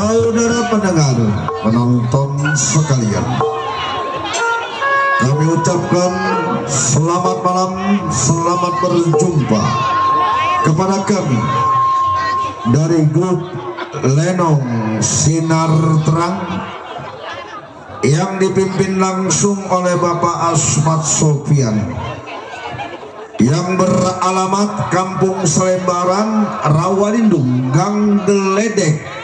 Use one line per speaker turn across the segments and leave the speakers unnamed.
Saudara pendengar, penonton sekalian, kami ucapkan selamat malam, selamat berjumpa kepada kami dari grup Lenong Sinar Terang yang dipimpin langsung oleh Bapak Asmat Sofian, yang beralamat Kampung Selembaran, Rawalindung, Gang Geledek.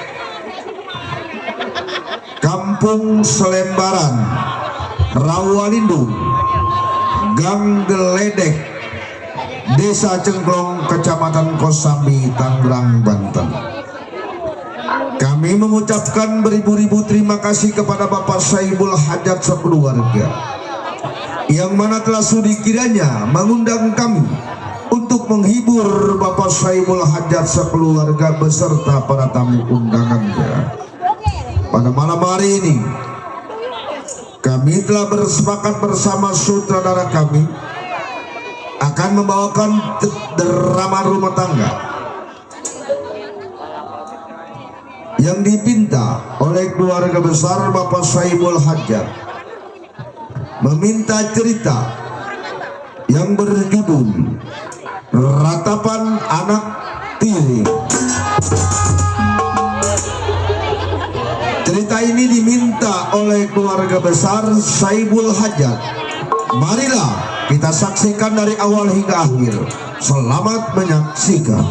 Kampung Selembaran, Rawalindung, Gang Geledek, Desa Cengklong, Kecamatan Kosambi, Tangerang, Banten. Kami mengucapkan beribu-ribu terima kasih kepada Bapak Saibul Hajat sekeluarga, yang mana telah sudi kiranya mengundang kami untuk menghibur Bapak Saibul Hajat sekeluarga beserta para tamu undangannya. Pada malam hari ini kami telah bersepakat bersama sutradara kami akan membawakan drama rumah tangga yang dipinta oleh keluarga besar Bapak Saibul Hajat, meminta cerita yang berjudul Ratapan Anak Tiri. Cerita ini diminta oleh keluarga besar Saibul Hajat. Marilah kita saksikan dari awal hingga akhir. Selamat menyaksikan.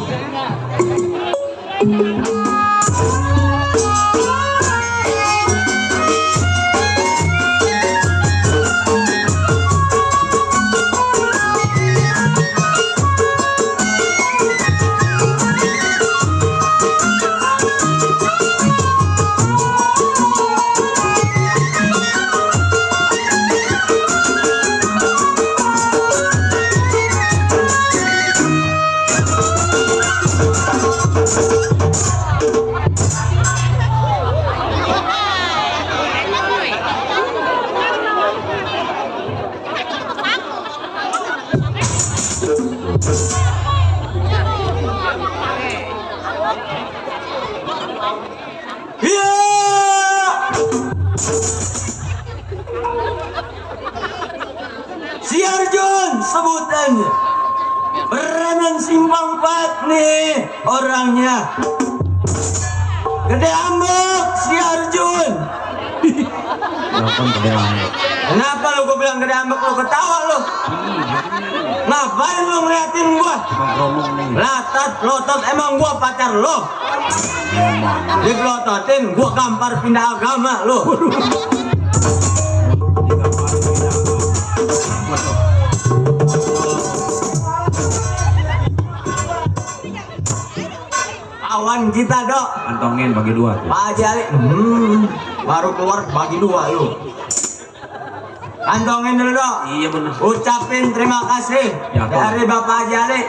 Si Arjun sebutannya, peranan Simpang 4 nih orangnya. Gede ambek si Arjun. Kenapa lu gue bilang gede ambek, lu ketawa lu? Ngapain lu ngeliatin gua? Latat lotot, emang gua pacar lu? Dipelototin gua gampar pindah agama lu. Kawan kita dok,
kantongin bagi dua tuh.
Pak Haji Ali, baru keluar bagi dua lu. Kantongin dulu dok.
Iya bener.
Ucapin terima kasih
ya,
dari Bapak Haji Ali.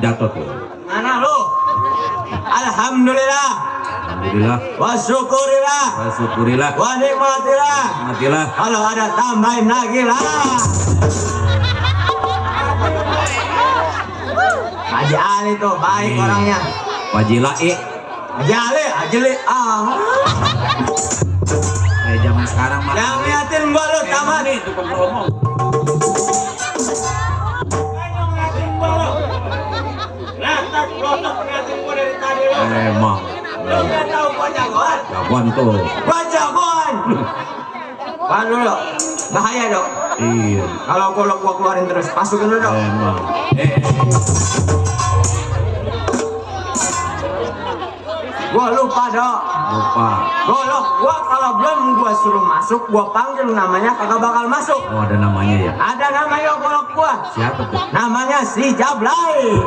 Jatuh tuh.
Mana lu? Alhamdulillah.
Alhamdulillah.
Wa syukurillah.
Wa syukurillah.
Wa nikmatillah.
Matilah.
Kalau ada tambahin lagi lah. Haji Ali tuh baik orangnya.
Wajila
Haji Ali, Haji Ali.
Kayak zaman sekarang mah.
Yang liatin gua lu tamat nih
tukang promo. Emang.
Lu nggak tahu gua jagoan?
Jagoan tuh.
Gua jagoan. Kan dulu, bahaya dok.
Iya.
Kalau gua keluarin terus, masukin dulu dok.
Emang.
Gua lupa dok.
Lupa.
Gua kalau belum gua suruh masuk, gua panggil namanya kagak bakal masuk.
Oh ada namanya ya?
Ada namanya golok gua.
Siapa tuh?
Namanya si Jablay.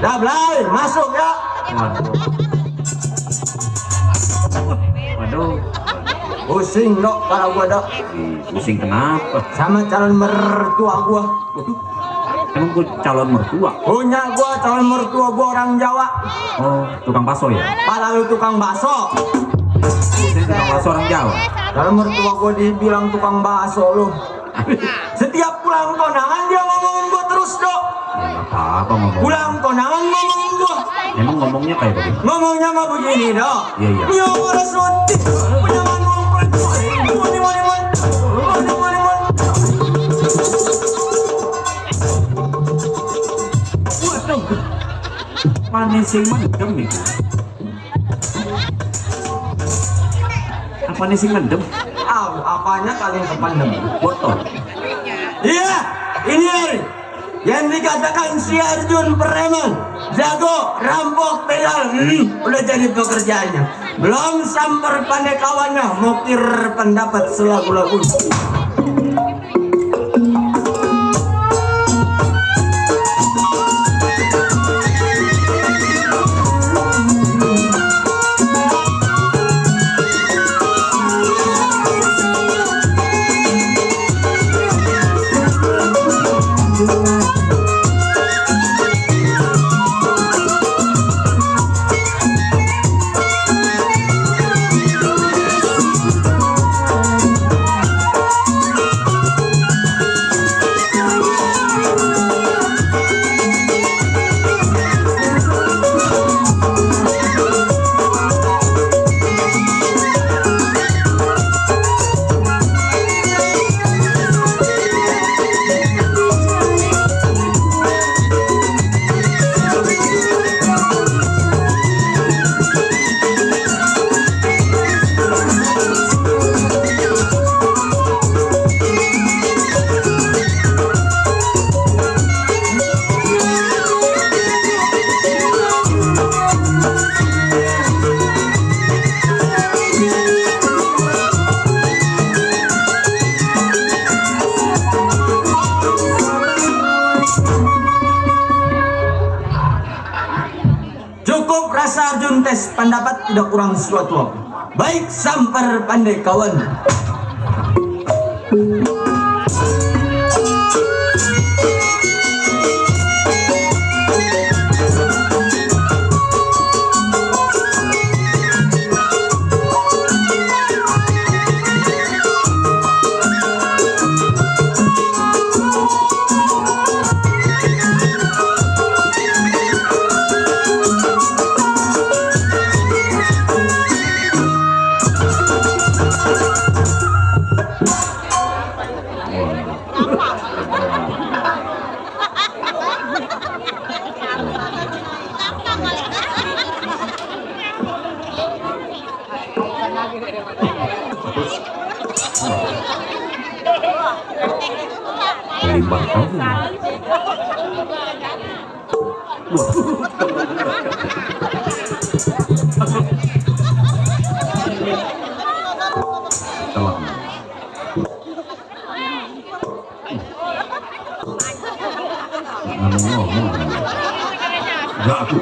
Jablay, masuk ya.
Waduh. Waduh.
Pusing dok kalau gua dok.
Pusing kenapa?
Sama calon mertua gua.
Waduh. Emang gue calon mertua?
Punya gua calon mertua gua orang Jawa.
Oh, tukang bakso ya?
Pala lu tukang bakso.
Saya tukang bakso orang Jawa.
Calon mertua gua dibilang tukang bakso lu. Setiap pulang kondangan dia ngomongin gua terus dok.
Ya, nggak Apa ngomong?
Pulang kau nangan ngomong gua.
Emang ngomongnya kayak begitu?
Ngomongnya mah begini dong.
Iya, iya.
Ya orang suti. Punya ngomong perempuan. Moni.
Waduh, panising mendem itu. Panising mendem?
Apanya kalian kepandem?
Botol.
Iya, ini hari yang dikatakan si Arjun preman, jago, rampok, pedal, udah jadi pekerjaannya. Belum samper pandai kawannya, mukir pendapat selagu-lagu. Cukup rasa Arjun tes pendapat tidak kurang sesuatu. Baik samper pandai kawan.
Limbah tahu. Ngomong. Gak aku.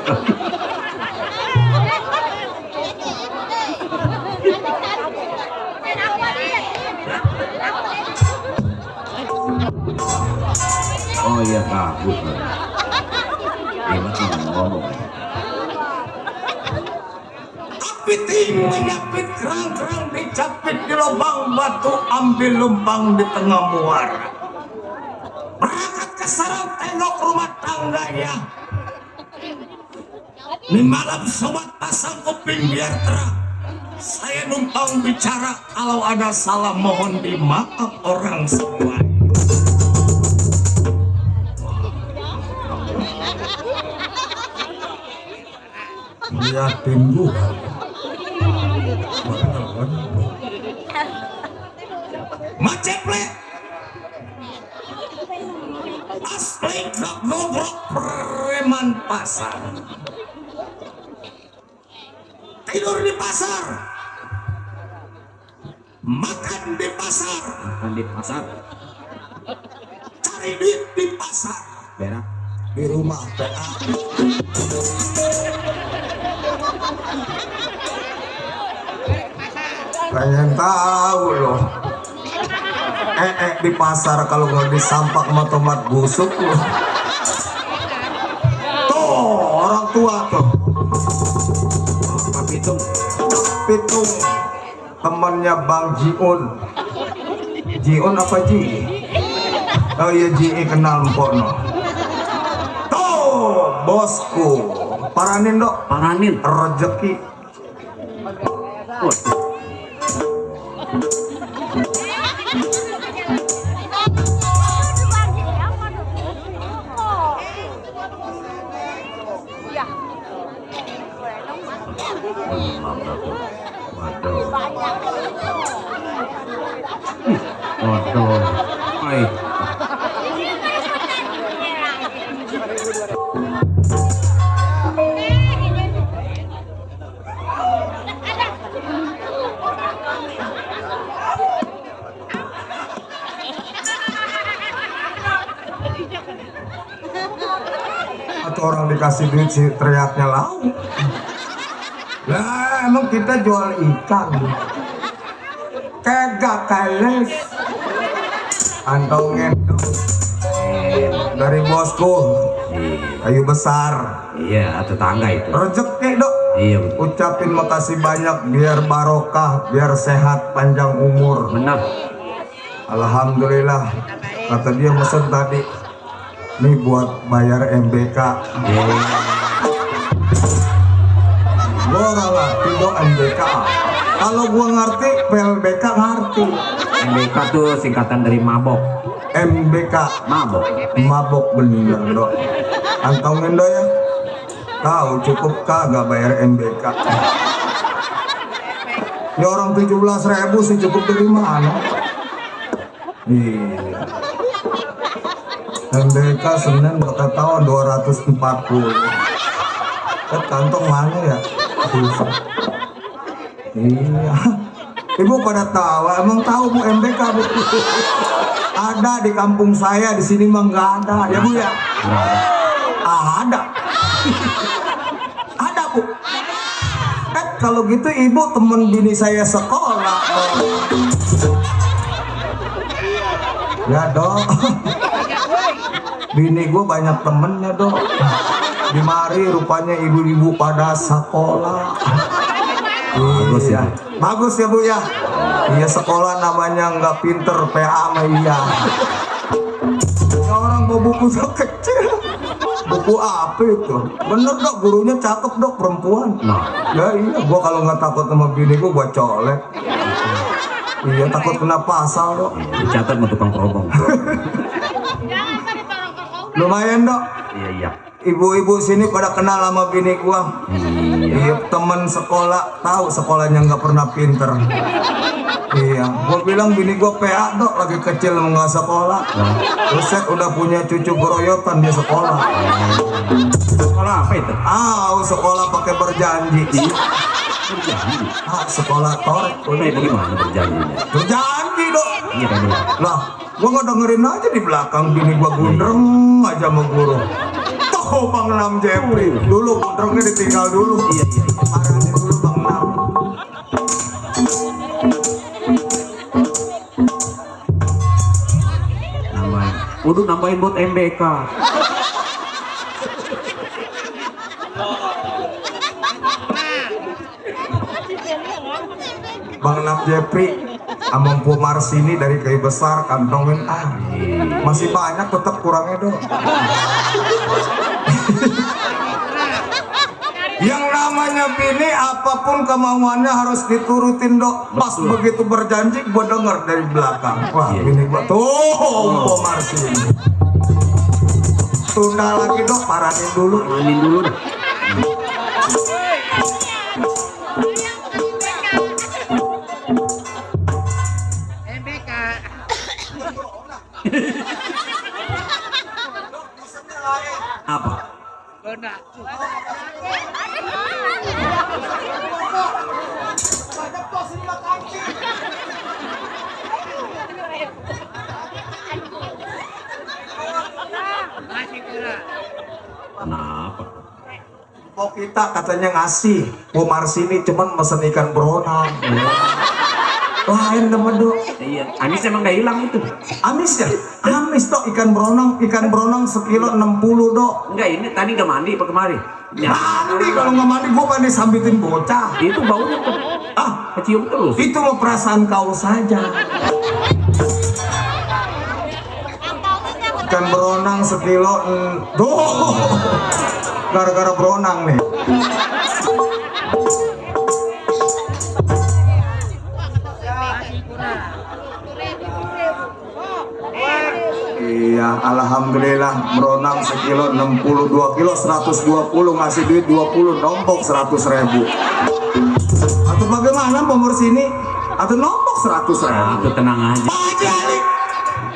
Oh iya kabut. Ini ngomong.
Apiting menyapit kerang-kerang dicapit di lubang batu, ambil lumpang di tengah muara. Berangkat ke sarang tendok rumah tangganya. Ini malam sobat pasang kuping biar terang. Saya numpang bicara, kalau ada salah mohon dimaaf orang semua. Liatin gua. Maceple asli gak ngobrol preman pasar. Tidur di pasar, makan di pasar, cari duit di pasar,
Berak.
di rumah berak.
Pengen tahu loh. Di pasar kalau nggak disampak sama tomat busuk loh. Tuh orang tua tuh. Pitung temannya Bang Jiun. Jiun apa Ji? Oh iya Ji kenal mpok no. Tuh Bosku, paranin dok.
Paranin.
Rezeki.
Wah. Waduh. Waduh. Hai.
Atau orang dikasih duit sih teriaknya lauk. Lah emang kita jual ikan. Kagak kales. Antongin dari bosku. Kayu besar.
Iya, tetangga itu.
Rezeki dok.
Iya, betul.
Ucapin makasih banyak biar barokah, biar sehat panjang umur.
Benar.
Alhamdulillah. Kata dia mesen tadi. Nih buat bayar MBK. Gua gak ngerti dong MBK. Kalau gua ngerti, PLBK ngerti.
MBK tuh singkatan dari mabok.
MBK
Mabok.
mabok bener dok. Antongin dok ya. Tahu cukup kagak bayar MBK? Ya orang 17.000 sih cukup dari mana? Iya. MBK Senin kata tahun 240. Kantong mana ya? Susah. Iya. Ibu pada tahu, emang tahu Bu MBK Bu? Ada di kampung saya, di sini mah nggak ada, ya Bu ya? Ada. Ada Bu. Kalau gitu Ibu temen bini saya sekolah. Ya dok. Bini gue banyak temennya dok. Di mari rupanya ibu-ibu pada sekolah.
Bagus ya.
Bagus ya Bu ya. Iya sekolah namanya nggak pinter, PA mah iya. Ya orang mau buku kecil. Buku apa itu? Bener dok, gurunya cakep dok, perempuan.
Nah,
Ya iya, gua kalau nggak takut sama bini gua colek. Iya takut kena pasal dok.
dicatat sama tukang kerobong.
Lumayan dok.
Iya, iya.
Ibu-ibu sini pada kenal sama bini gua. Iya, temen sekolah, tahu sekolahnya nggak pernah pinter. Iya, gua bilang bini gua PA dok, lagi kecil nggak sekolah. Terus set udah punya cucu geroyotan dia sekolah.
Sekolah apa itu?
Sekolah pakai berjanji.
Berjanji.
Sekolah torek.
Udah itu gimana berjanjinya?
Berjanji dok.
Iya kan dulu.
Lah, gua nggak dengerin aja di belakang bini gua gundreng aja sama guru. Toh Bang Nam Jepri. Dulu gundrengnya ditinggal dulu.
Iya, iya, iya.
Paranin dulu Bang Nam.
Nambahin. Udah nambahin buat MBK.
Bang Nam Jepri sama Mpu Marsini dari Kayu Besar kantongin masih banyak tetap kurangnya dong. Yang namanya bini apapun kemauannya harus diturutin dok. Pas begitu berjanji gue denger dari belakang, wah bini gue tuh Mpu Marsini. Tunda lagi dok, paranin dulu.
Paranin dulu dah. Apa? Kenapa?
Kok kita katanya ngasih Mpu Marsini cuman mesen ikan beronang. Lain temen dok.
Iya, amis emang gak hilang itu.
Amis ya? Amis dok, ikan beronang sekilo 60 dok.
Enggak, ini tadi gak mandi apa kemari? Ya,
Mandi kalau nggak mandi gua pandai sambitin bocah.
itu baunya tuh kecium terus.
Itu mah perasaan kau saja. Ikan beronang sekilo, doh. gara-gara beronang nih. Iya, alhamdulillah beronang sekilo 62 kilo 120 ngasih duit 20 nombok 100.000. Atau bagaimana pengurus ini? Atau nombok 100.000.
Itu tenang aja.
Pak Jali,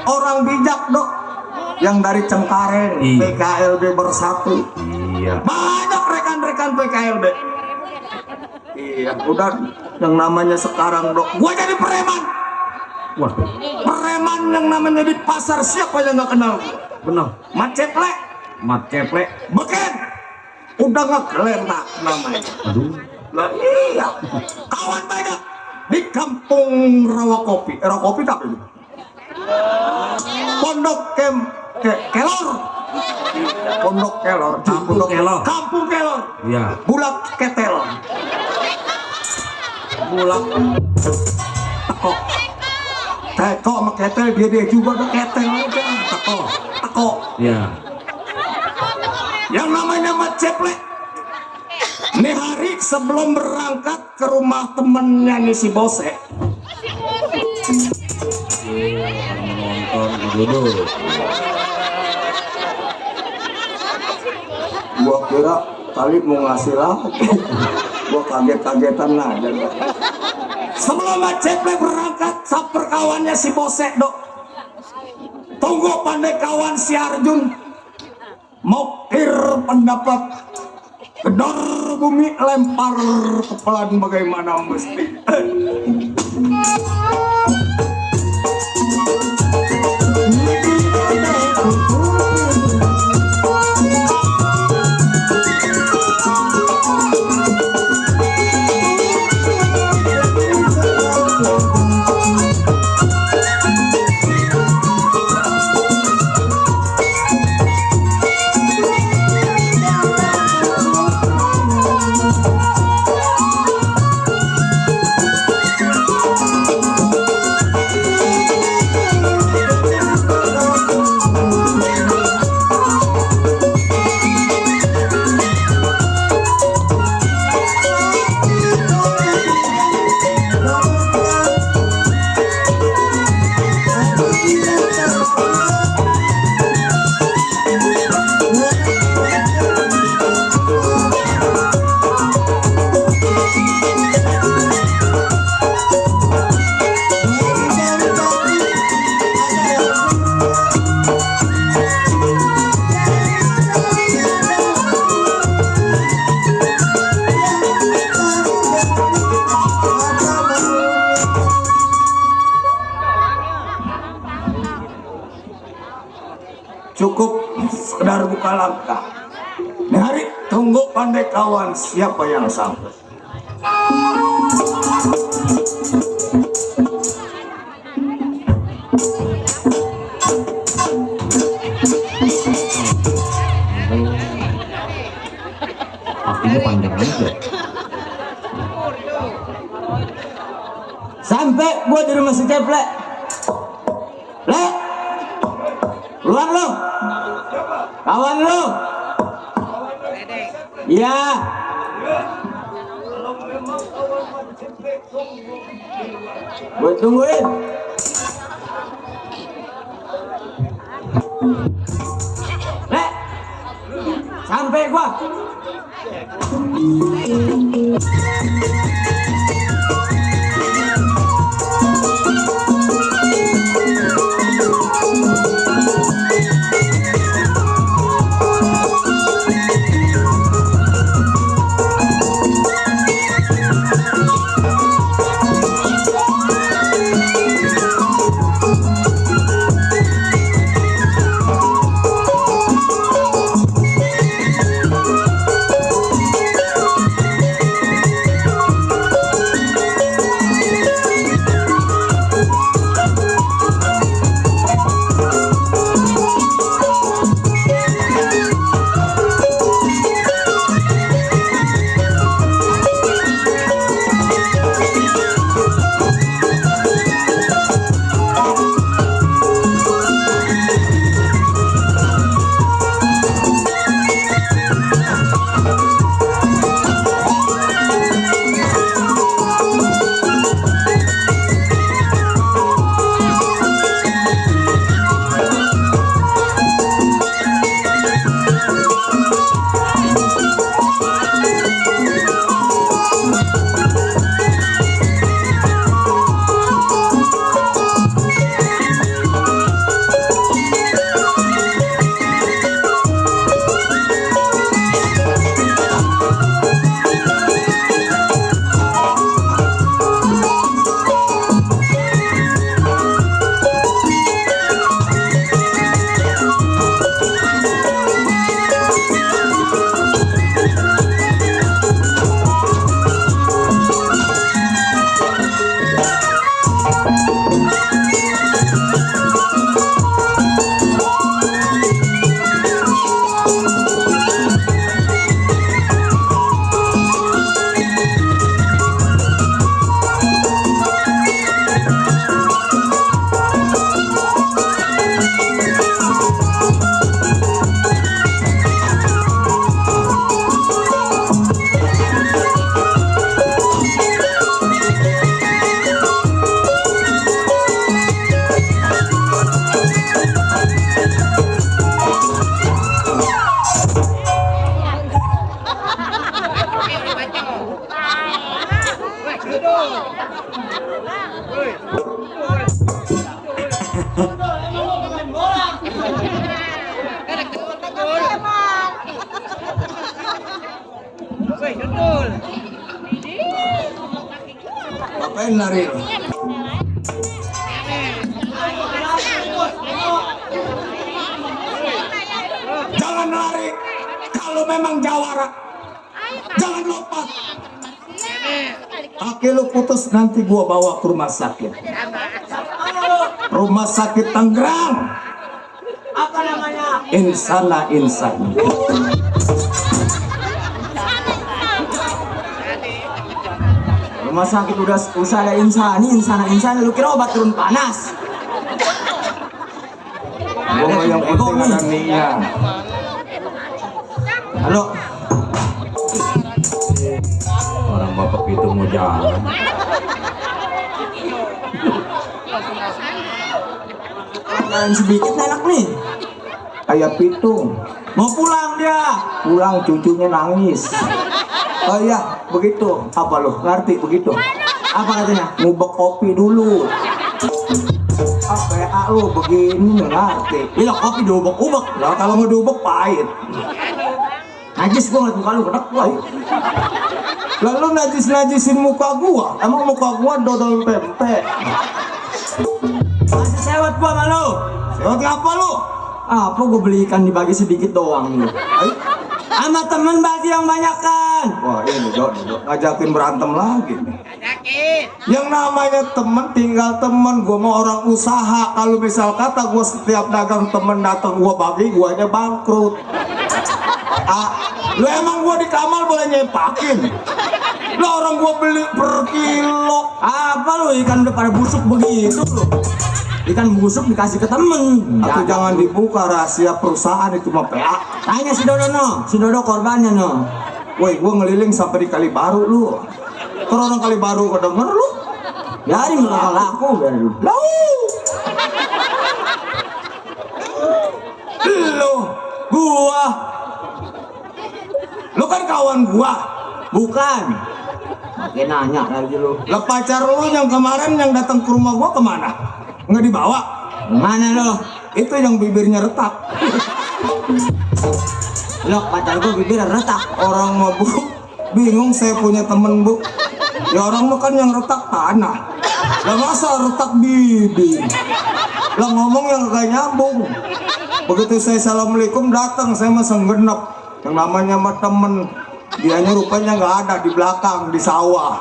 orang bijak dok, yang dari Cengkareng,
Iya.
PKLB bersatu.
Iya.
Banyak rekan-rekan PKLB. Iya, udah yang namanya sekarang dok, gua jadi preman.
Wah,
Preman yang namanya di pasar siapa yang nggak kenal?
benar.
Mat Ceplek,
Mat ceplek.
beken, udah ngegelena namanya.
Aduh.
Lah iya, kawan banyak di kampung Rawakopi. Rawakopi tapi itu. Pondok Kelor. Pondok Kelor.
Kampung Kelor.
Kampung Kelor.
Iya.
Bulat Ketel.
Bulat.
Teko. Teko sama Ketel dia juga ada Ketel aja. Teko. Teko.
Iya.
Yang namanya Mat Ceplek. Nih hari sebelum berangkat ke rumah temennya nih si Bose.
Nonton dulu.
Gua kira kali mau ngasih lagi. Gua kaget-kagetan aja. Sebelum Mat Ceplek berangkat, saper kawannya si Bose dok. Tunggu pandai kawan si Arjun. Mokir pendapat. Gedor bumi lempar kepelan bagaimana mesti. Cukup sekedar buka langkah. Nih hari tunggu pandai kawan siapa yang sampai.
Artinya panjang aja.
Sampai gua di rumah si Ceplek. Le, keluar lo. Kawan lo. Iya. Gue tungguin. Le, sampai gua.
Ngapain lari lu? Jangan lari. Kalau memang jawara, jangan lompat. Kaki lu putus, nanti gua bawa ke rumah sakit. Rumah sakit Tangerang.
Apa namanya?
Insana.
Rumah sakit udah ada insana. Lu kira obat turun panas?
Gua mah yang penting ada niat.
Halo.
Orang bapak itu mau jalan.
Jalan sedikit enak nih.
Kayak pitung.
Mau pulang dia.
Pulang cucunya nangis. Oh iya, begitu. Apa lu? Ngerti begitu?
Apa katanya?
Ngubek kopi dulu. Apa lu begini ngerti?
Iya kopi diubek-ubek.
Lah kalau mau diubek pahit.
Najis gua ngeliat muka lu gedek gua.
Lalu najis-najisin muka gua. Emang muka gua dodol pempek.
Masih sewot gua sama lu.
Sewot apa lu?
Apa gua beli ikan dibagi sedikit doang lu. Sama temen bagi yang banyak kan.
Wah ini dok ngajakin berantem lagi nih. Yang namanya temen tinggal temen. Gua mau orang usaha. Kalau misal kata gua setiap dagang temen datang gua bagi, guanya bangkrut. Lu emang gua di kamar boleh nyepakin? Lu orang gua beli per kilo.
Apa lu ikan udah pada busuk begitu lu? Ikan busuk dikasih ke temen.
Atau jangan dibuka rahasia perusahaan itu mah PA.
Tanya si Dodo no, si Dodo korbannya no.
Woi, gua ngeliling sampai di Kalibaru lu. Kalau orang Kalibaru kedenger lu.
Biarin bakal laku biarin lu.
Lu,
Gua
lu kan kawan gua.
bukan. Makin nanya lagi lu.
Lah pacar lu yang kemarin yang datang ke rumah gua kemana? Nggak dibawa?
Mana lu?
Itu yang bibirnya retak.
Lo pacar gua bibir retak.
Orang mah bu, bingung saya punya temen bu. Ya orang mah kan yang retak tanah. Lah masa retak bibir? Lah ngomong yang gak nyambung. Begitu saya assalamualaikum datang saya mah senggenep. Yang namanya mah temen. Dianya rupanya nggak ada di belakang di sawah.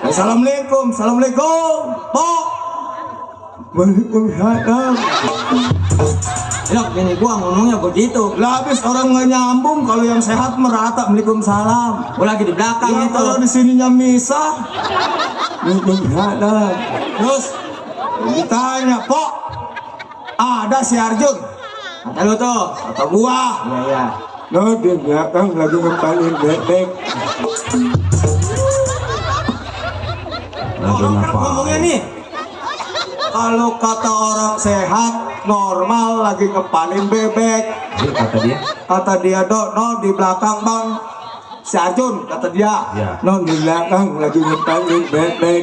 Assalamualaikum, assalamualaikum, Pok. Waalaikumsalam.
Lo gini gua ngomongnya begitu.
Lah habis orang nggak nyambung, kalau yang sehat merata. Waalaikumsalam.
Gua lagi di belakang
Ya,
itu.
kalau di sininya misah. Waalaikumsalam.
Terus
Ditanya, Pok, ada si Arjun?
kata lu tuh.
Kata gua.
Iya.
No, di belakang lagi ngepalin bebek.
Lagi
Ngomongnya
ngapain?
nih.
Kalau kata orang sehat, normal lagi ngepalin bebek.
Dia kata dia.
Kata dia, no di belakang bang. Si Arjun, kata dia.
Ya.
No, di belakang lagi ngepalin bebek.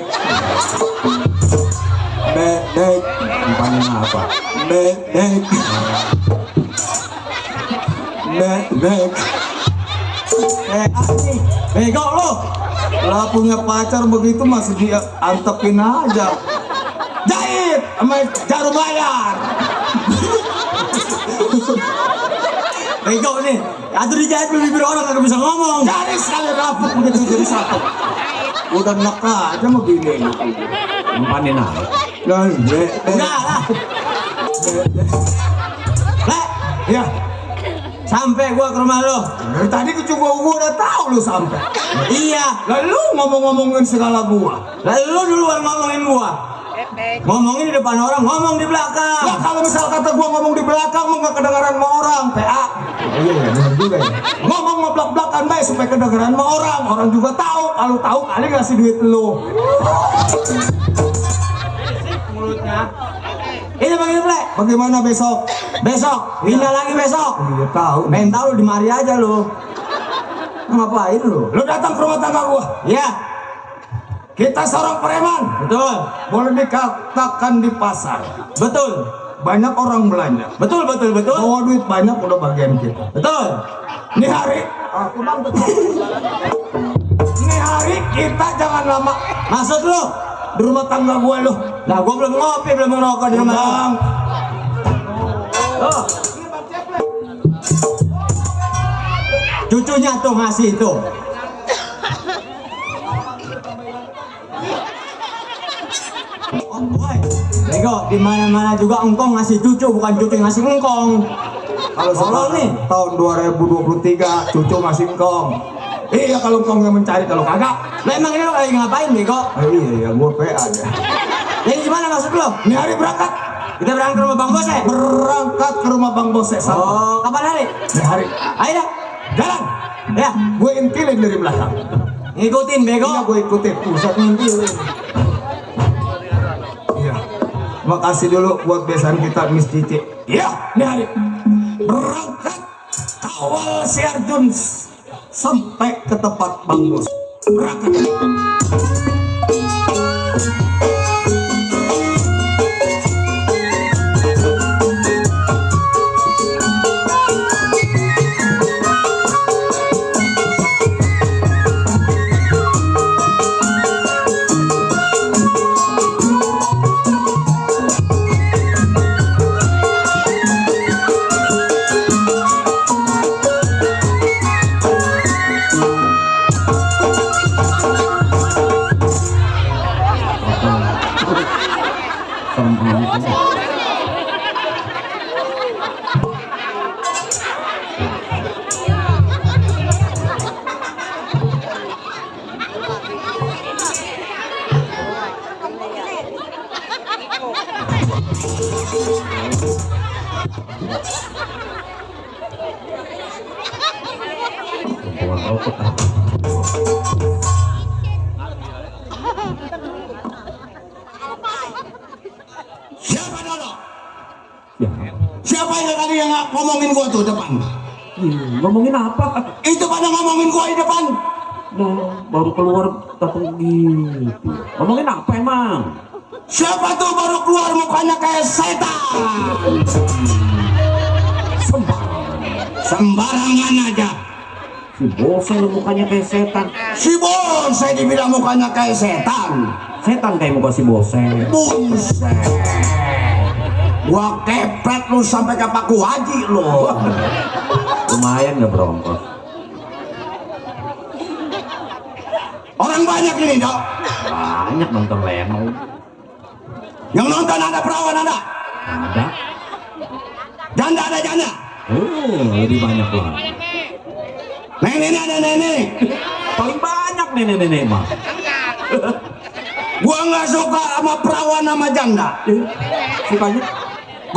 Bebek,
Umpamanya apa?
bebek. Bebek.
Anjing. Bego lu.
Lah punya pacar begitu masih diantepin aja. Jahit sama jarum bayar.
Bego nih. Aduh dijahit bibir orang kagak bisa ngomong.
Jadi sekali rapuk begitu jadi satu. Udah enak aja mau gini.
Umpamanya apa?
Dan
Udah lah. Le,
ya
sampai gua ke rumah lu.
dari tadi gua udah tahu lu sampai.
Iya.
Lalu ngomong-ngomongin segala gua.
Lalu lu duluan ngomongin gua. Ngomongin di depan orang, ngomong di belakang.
Lah kalau misal kata gua ngomong di belakang mau nggak kedengaran sama orang, PA.
Iya, benar juga ya.
Ngomong mau belak-belakan baik supaya kedengaran sama orang. Orang juga tahu. Kalau tahu kali ngasih duit lu.
Mulutnya. Ini bagaimana, Ple?
Bagaimana besok?
Besok, pindah lagi besok.
Dia tahu.
Mental lu di mari aja lu. Ngapain lu?
Lu datang ke rumah tangga gua.
Iya.
Kita seorang preman,
Betul.
boleh dikatakan di pasar.
Betul.
Banyak orang belanja.
Betul.
Bawa duit banyak udah bagian kita.
Betul.
Nih hari, aku bang betul. Nih hari kita jangan lama
Maksud lu?
di rumah tangga gue lu.
Nah, gua belum ngopi, belum ngerokok di rumah.
Bang,
Oh. Cucunya tuh ngasih itu. Oh, boy. Bego, di mana-mana juga engkong ngasih cucu, bukan cucu yang ngasih engkong.
kalau
Tolong nih.
sekarang tahun 2023 cucu masih engkong. Iya kalau engkong yang mencari, kalau kagak.
Lah emang ini lo lagi ngapain, Bego?
Iya, gue PA aja.
Ini gimana maksud lo?
Nih hari berangkat.
Kita berangkat ke rumah Bang Bos ya?
Berangkat ke rumah Bang Bose.
Oh, kapan hari?
Nih hari,
Ayo dah.
jalan.
Ya,
Gue intilin dari belakang.
ngikutin, Bego.
Iya, gue ikutin. Pusat intilin. Iya. Makasih dulu buat besan kita Miss Cici. Iya, nih hari. Berangkat kawal si Arjun sampai ke tempat Bang Bos. Berangkat.
Buang rokok.
Siapa dulu?
Ya.
Siapa yang tadi yang ngomongin gua tuh depan?
Ngomongin apa?
Itu pada ngomongin gua di depan.
Nah, baru keluar datang gitu. Ngomongin apa emang?
Siapa tuh baru keluar mukanya kayak setan? Sembarangan aja.
Si bosan lu mukanya kayak setan.
Si bos saya dibilang mukanya kayak setan.
Setan kayak muka si bosen.
Buset. Gua kepet lu sampai ke Paku Haji lu.
Lumayan nggak berongkos.
Orang banyak ini dok.
Banyak nonton Leno.
Yang nonton ada perawan ada.
Ada.
Janda ada janda.
Lebih banyak lah.
Nenek ada nenek.
Paling banyak nenek-nenek mah.
Gua nggak suka sama perawan sama janda.
Sukanya?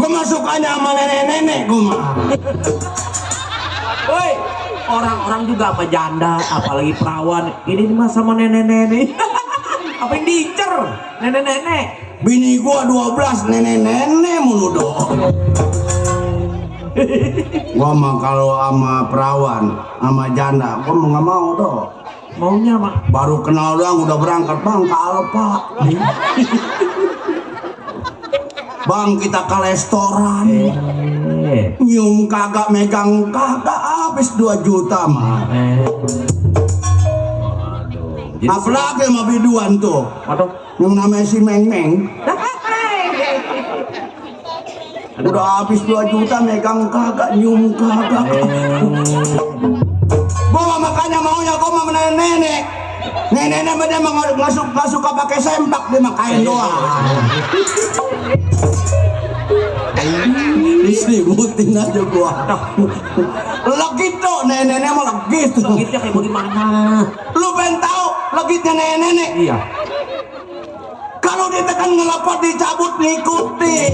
Gua mah sukanya sama nenek-nenek gua mah.
Woi, orang-orang juga sama janda, apalagi perawan. Ini mah sama nenek-nenek. Apa yang diincer? Nenek-nenek.
Bini gua 12 nenek-nenek mulu dong. Gua mah kalau sama perawan sama janda gua mau nggak mau dong.
Maunya mah
Baru kenal doang udah berangkat bang ke Alfa. Bang kita ke restoran. Nyium kagak, megang kagak, habis 2 juta mah.
Jadi
Apalagi sama biduan tuh
Waduh.
yang namanya si Meng Meng. Udah habis 2 juta, megang kagak, nyium kagak. Gua makanya maunya gua sama nenek. Nenek dia nggak suka pakai sempak, dia mah kain doang. Diselimutin aja gua. Legit tuh, nenek mah legit.
Legitnya kayak bagaimana?
Lu pengen tahu legitnya nenek?
Iya.
Kalau ditekan ngelapor dicabut ngikutin.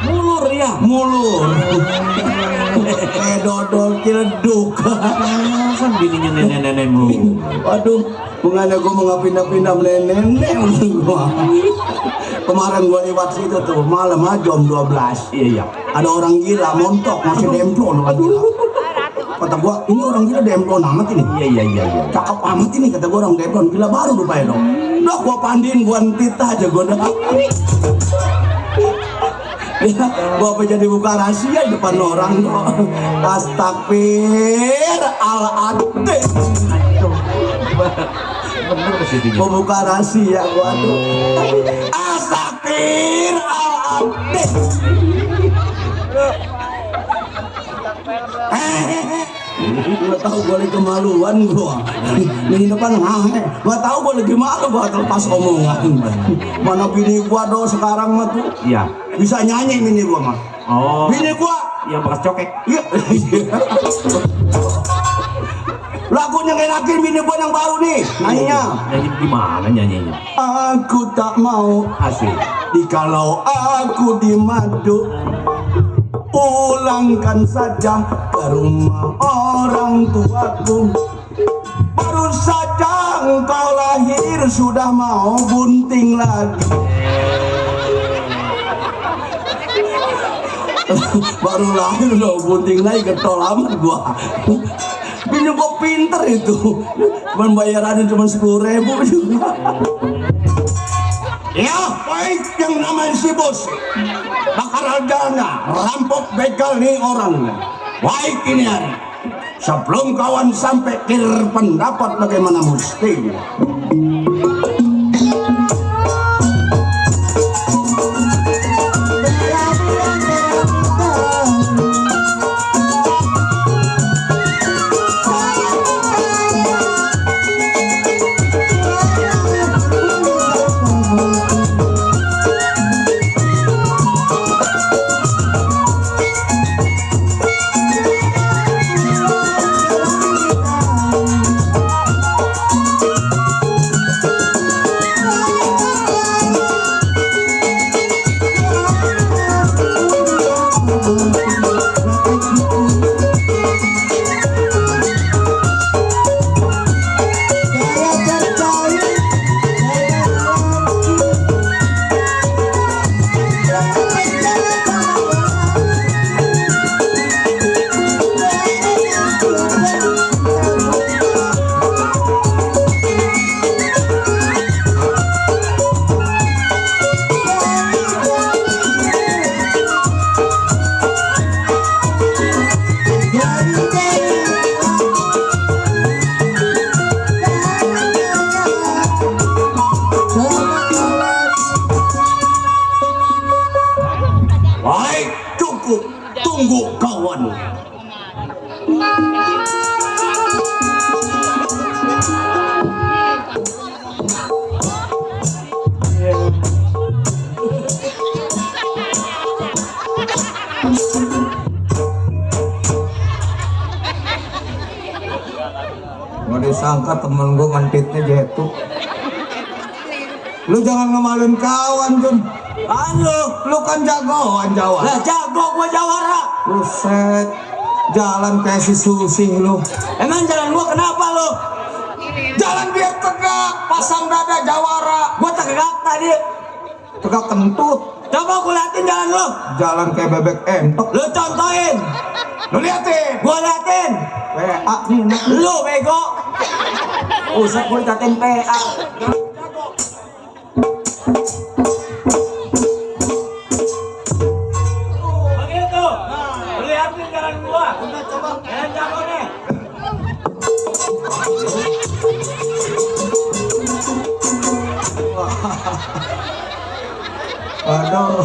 Mulur ya.
Mulur. Kayak dodol ciledug.
Masa bininya nenek-nenekmu?
Waduh, bukannya gua mau pindah-pindah nenek gua. Kemarin gua lewat situ tuh malam aja jam 12.
Iya.
Ada orang gila montok masih demplon orang gila. kata gua, ini orang gila demplon amat ini.
Iya.
Cakep amat ini kata gua, orang demplon gila baru rupanya dong. Udah gua pandiin, gua tita aja gua dah. Ya, gua apa jadi buka rahasia di depan orang kok. Astagfirullahaladzim.
Bener kesini.
Gua buka rahasia gua tuh. Astagfirullahaladzim. Gua tahu gua lagi kemaluan gua. Di depan gua tahu gua lagi malu gua terlepas omongan. Mana bini gua do sekarang mah tuh
Iya.
bisa nyanyi bini gua mah.
Oh.
Bini gua
Yang bekas cokek.
iya. Lagunya ngenakin bini gua yang baru nih. Nyanyinya.
Nyanyi gimana nyanyinya?
Aku tak mau
Asik.
jikalau aku dimadu. Pulangkan saja ke rumah orang tuaku. Baru saja engkau lahir sudah mau bunting lagi. Baru lahir udah bunting lagi, getol amat gua. Bini gua pinter itu. Cuman bayarannya cuma 10.000 juga. Ya, baik yang namanya si bos bakal dana rampok begal nih orang. Baik ini hari sebelum kawan sampai kir pendapat bagaimana mesti. Baik, cukup. Tunggu kawan.
Nggak disangka temen gue ngantitnya jatuh. Lu jangan ngemalin kawan, Jun. Lu kan jagoan Jawa.
Lah jago gua jawara.
Buset, jalan kayak si Susi lu.
Emang jalan gua kenapa lo?
Jalan biar tegak, pasang dada jawara.
Gua tegak tadi.
Tegak kentut.
Coba gua liatin jalan lo.
Jalan kayak bebek entok.
Lu contohin.
Lu liatin.
Gua liatin.
PA nih, nak.
Lu bego. Usah gua liatin PA. Begitu. Lu liatin jalan gua. Udah coba. Jago nih.
Aduh.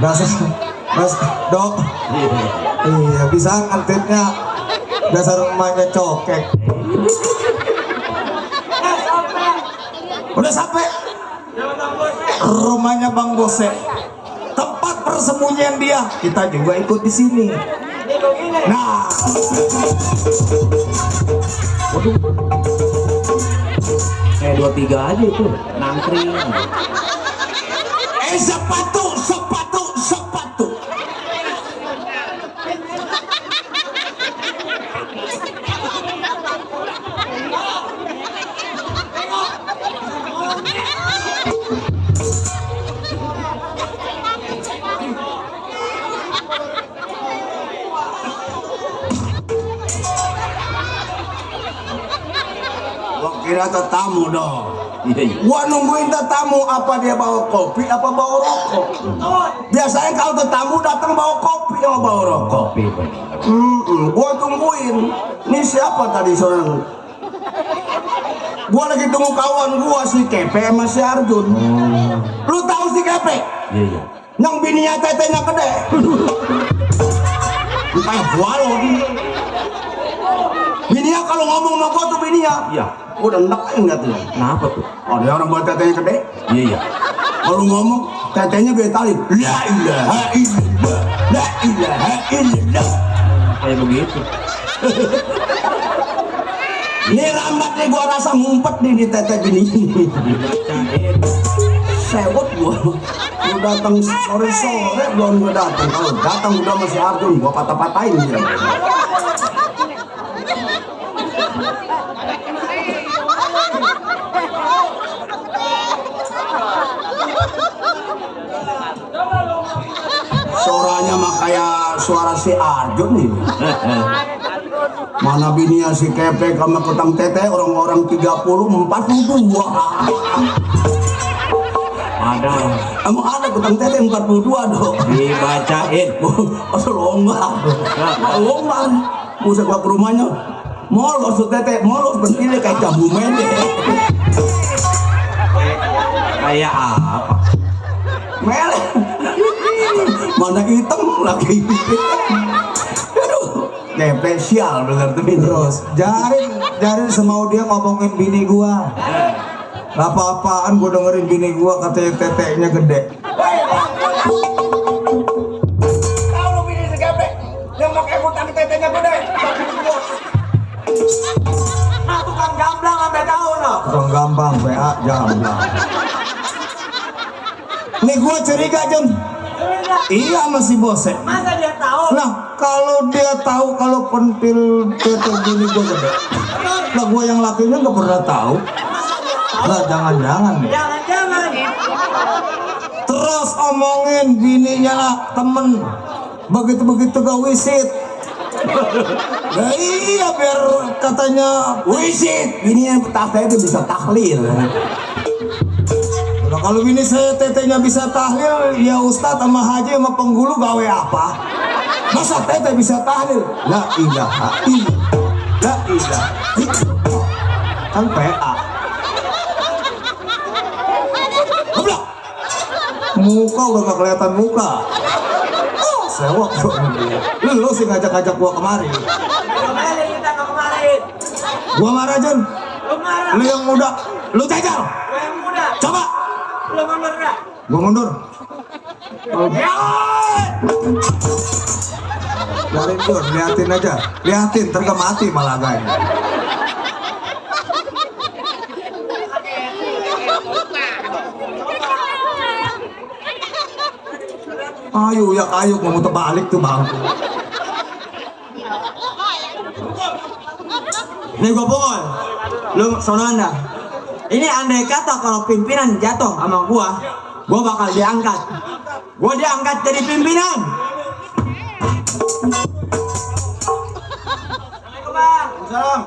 Dasar, dok. Iya, bisa ngantitnya. Dasar emaknya cokek.
Udah sampai rumahnya Bang Bose. Tempat persembunyian dia. Kita juga ikut di sini. Nah,
Waduh. Kayak 2-3 aja itu nantri.
sepatu. kira tamu dong.
Iya, iya.
Gua nungguin tamu apa dia bawa kopi apa bawa rokok. Biasanya kalau tamu datang bawa kopi sama bawa rokok.
Kopi bener.
Gua tungguin. Ini siapa tadi seorang? Gua lagi tunggu kawan gua si Kepe sama si Arjun. Lu tahu si Kepe?
Iya, iya.
Yang bininya tetenya gede. Kayak balon. Bininya kalau ngomong sama gua tuh bininya.
Iya.
Udah enak enggak tuh?
Kenapa tuh?
Ada orang buat tetenya gede.
Iya, iya.
Kalau ngomong tetenya betalin. La ilaha illallah. La ilaha illallah.
Kayak begitu.
Ini lambat nih gua rasa ngumpet nih di tete bini.
Dibacain.
Sewot gua. Lu datang sore-sore belum gua datang. Kalau datang udah masih Arjun gua patah-patahin dia. Suaranya mah kayak suara si Arjun nih. Mana bininya si Kepe sama kutang tete orang-orang 30 42.
Ada.
Emang ada kutang tete 42 dong.
Dibacain.
Asal lomba. Lomba. Musa gua ke rumahnya. Molos tuh tete, molos bentilnya kayak jambu mende.
Kayak apa?
Mele. Mana hitam lagi. Aduh, Kepe sial bener tuh
Terus jarin semau dia ngomongin bini gua. Gak apa-apaan gua dengerin bini gua katanya teteknya gede.
Tahu lu bini si Kepe yang pakai kutang tetenya gede.
Nah, tukang gamblang sampai tahu no.
Orang gampang PA jamblang. Nih gua curiga Jun. Iya masih bosek.
Masa dia tahu?
Nah kalau dia tahu kalau pentil tete bini gua gede, lah gua yang lakinya nggak pernah tahu. Lah jangan-jangan nih.
Jangan-jangan.
Terus omongin bininya temen, begitu-begitu gak wisit. Nah iya biar katanya
Wisit, bininya tete itu bisa tahlil.
nah, kalau bini saya tetenya bisa tahlil, ya Ustadz sama Haji sama penggulu gawe apa? Masa tete bisa tahlil? La ilaha illallah. La ilaha illallah. Kan PA. Goblok. Muka udah gak kelihatan muka. Oh, sewok bro. Lu sih ngajak-ngajak gua kemari.
Kemarin kita ke kemarin.
Gua marah Jun.
Lu marah.
Lu yang muda, lu jajal.
Gue yang muda.
Coba.
Lu mundur gak?
Gua mundur.
Ya.
Biarin Jun, liatin aja. Liatin, terke mati malah guys. Ayo ya kayu mau muter balik tuh bangku.
Nih gue pukul. Lu sono anda. Ini andai kata kalau pimpinan jatuh sama gua bakal diangkat. Gua diangkat jadi pimpinan. Assalamualaikum bang.
Salam.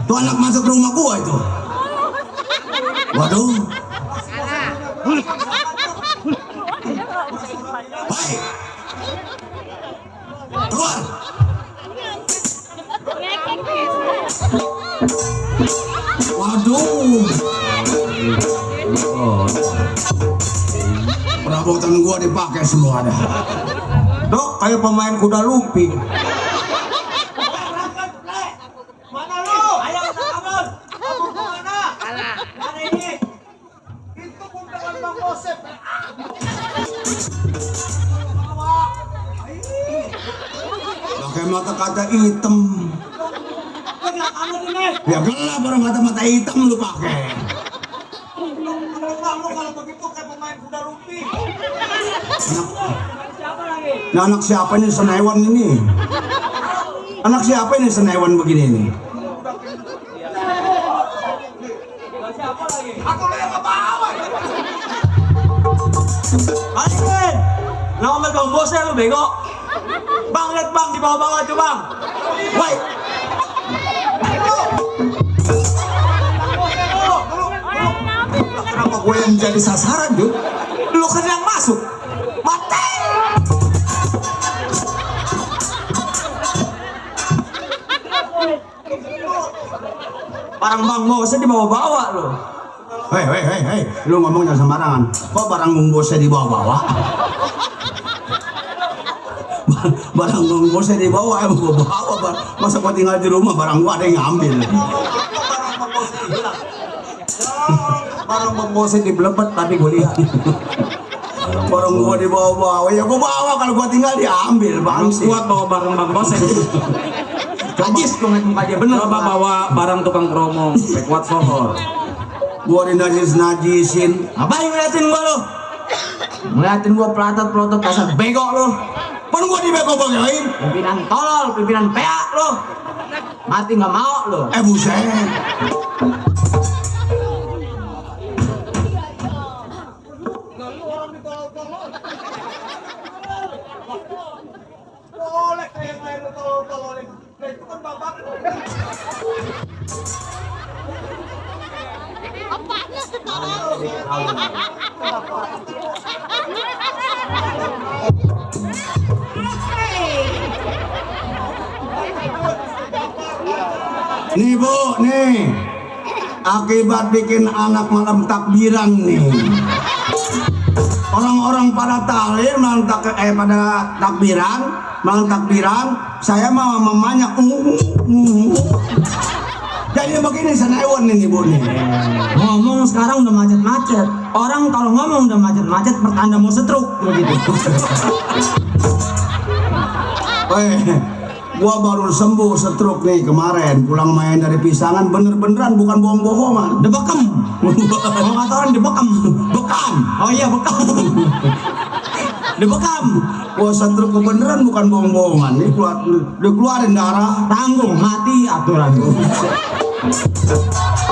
Tuh anak masuk ke rumah gua itu. Waduh. Baik. Keluar. Waduh. Perabotan gua dipakai semua dah. Dok, kayak pemain kuda lumping.
Mana lu? Ayo kita kabur. Kabur ke mana? Mana ini? Itu kumpulan Bang Bosep.
Pakai mata kaca hitam. Ya gelap orang mata hitam lu pakai.
Lu kalau begitu kayak pemain kuda lumping. Siapa lagi?
Nah, anak siapa ini senewan ini? Anak siapa ini senewan begini nih?
Siapa lagi?
Aku yang ke bawah.
Alvin, ngomel Bang Bosep lu bego. Bang, lihat Bang di bawah-bawah tuh Bang. Woi.
Kenapa gue yang jadi sasaran, Jun?
Lu kan yang masuk. Mati. Barang Bang Bosep dibawa-bawa lu.
Hei, lu ngomong jangan sembarangan. Kok barang bungkusnya dibawa-bawa? Barang bungkusnya dibawa, emang gua bawa, Bang. Masa gua tinggal di rumah, barang gua ada yang ngambil.
Barang Bang Bosep dibelebet tapi gue lihat.
Barang gua dibawa-bawa, ya gua bawa, kalau gua tinggal diambil, Bang.
Kuat bawa barang Bang Bosep.
Najis gue ngeliat muka dia bener.
Coba bawa barang tukang kromong, kuat sohor.
Gua dinajis-najisin.
Apa yang ngeliatin gua lu? Ngeliatin gua pelotot dasar bego lu.
Pan gua dibego-begoin.
Pimpinan tolol, pimpinan PA lu. Mati nggak mau lu.
Buset. Nih Bu, nih akibat bikin anak malam takbiran nih. Orang-orang pada taklim, pada malam takbiran, saya mau mamanya Jadi begini senewan nih Bu nih.
Ngomong sekarang udah macet-macet. Orang kalau ngomong udah macet-macet pertanda mau stroke begitu.
Gua baru sembuh stroke nih kemarin, pulang main dari Pisangan, bener-beneran bukan bohong-bohongan.
Debekem. Kalau kata orang debekem.
Bekam.
Oh iya bekam. Debekam.
Gua stroke beneran bukan bohong-bohongan. Nih dikeluarin darah.
Tanggung mati aturan.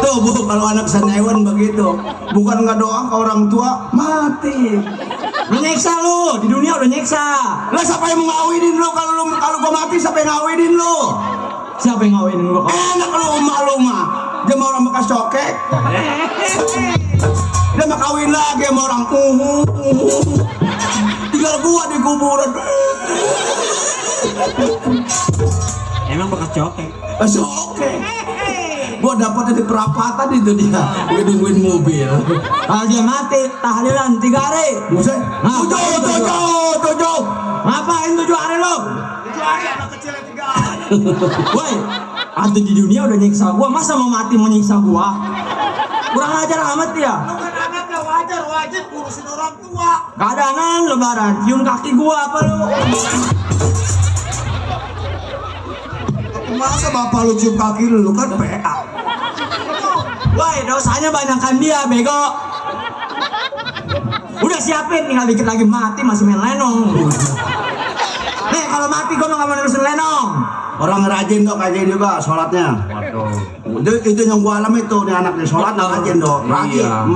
Tuh Bu, kalau anak senewan begitu, bukan nggak doa ke orang tua, mati.
Lu nyeksa lu, di dunia udah nyeksa.
Lah siapa yang mau ngawinin lu kalau gua mati, siapa yang ngawinin lu?
Siapa yang ngawinin gua?
Enak lu mah. Dia mau orang bekas cokek. Dia mau kawin lagi sama orang tinggal gua di kuburan.
Emang bekas cokek.
Cokek. Gua dapatnya di perapatan itu dia nungguin mobil.
Kalau dia mati, tahlilan 3 hari.
Buset. Tujuh.
Ngapain 7 hari lo?
7 hari anak kecil yang 3 hari.
Woi, ada di dunia udah nyiksa gua, masa mau mati mau nyiksa gua? Kurang ajar amat ya.
Lu kan anaknya wajib ngurusin orang tua.
Kadangan lebaran, cium kaki gua apa lu?
Masa bapak lu cium kaki lu kan PA.
Woi, dosanya banyakkan dia, bego. Udah siapin, tinggal dikit lagi mati masih main lenong. Nih, kalau mati gua nggak mau nerusin lenong.
Orang rajin dok aja juga sholatnya.
Waduh.
Itu yang gua alami tuh nih anaknya sholat rajin dok. Rajin.
Iya.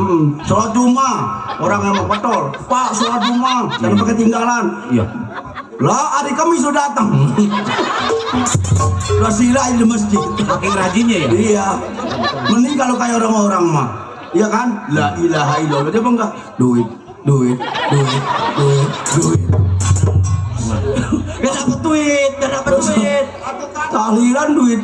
Sholat Jumat. Orang yang mau betul. Pak sholat Jumat jangan pakai tinggalan.
Iya.
Lah hari Kamis sudah datang.
Dua sila di masjid.
Saking rajinnya ya.
Iya. Mending kalau kayak orang-orang mah. Iya kan? La ilaha illallah. Dia bangga. Duit. Gak dapet duit. Tahlilan duit.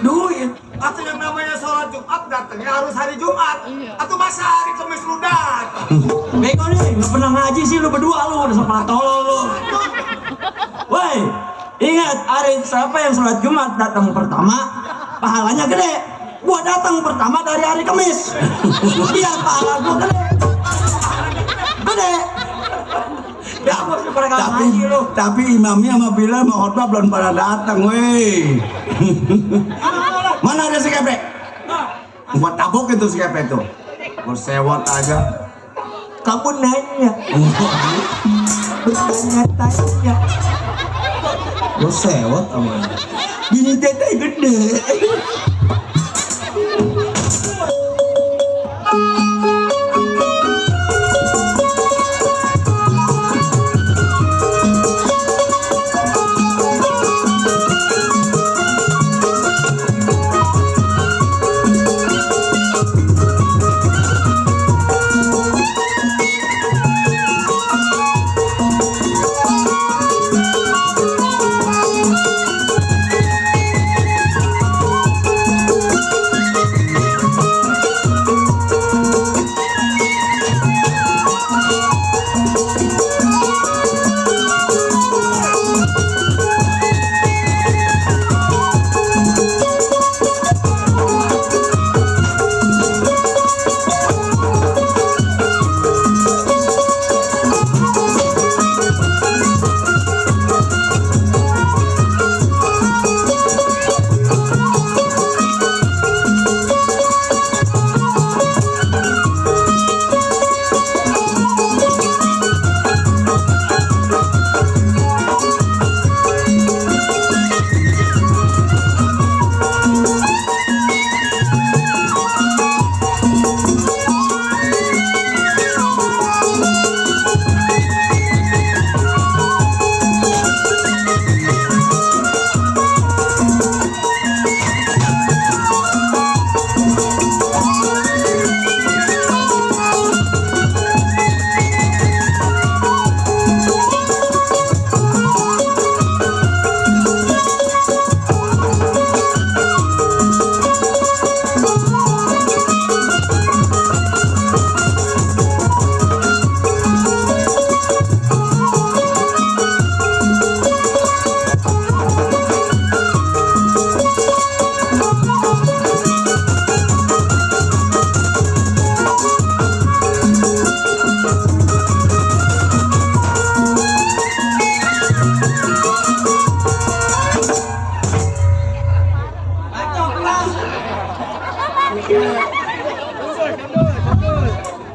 Atau yang namanya sholat Jumat datangnya harus hari Jumat. Atau masa hari Kamis lu datang.
Bego nih, gak pernah ngaji sih lu berdua lu. Udah sepala tolol lu. Woi, ingat hari siapa yang sholat Jumat datang pertama, pahalanya gede. Gua datang pertama dari hari Kamis. Biar pahala gua gede. Ya, tapi imamnya sama Bilal mau khotbah belum pada datang, weh. Mana ada si keprek? Buat tabok itu si keprek itu. Mau sewot aja. Kamu nanya. Bertanya-tanya. Mau sewot apa? Bini tete gede.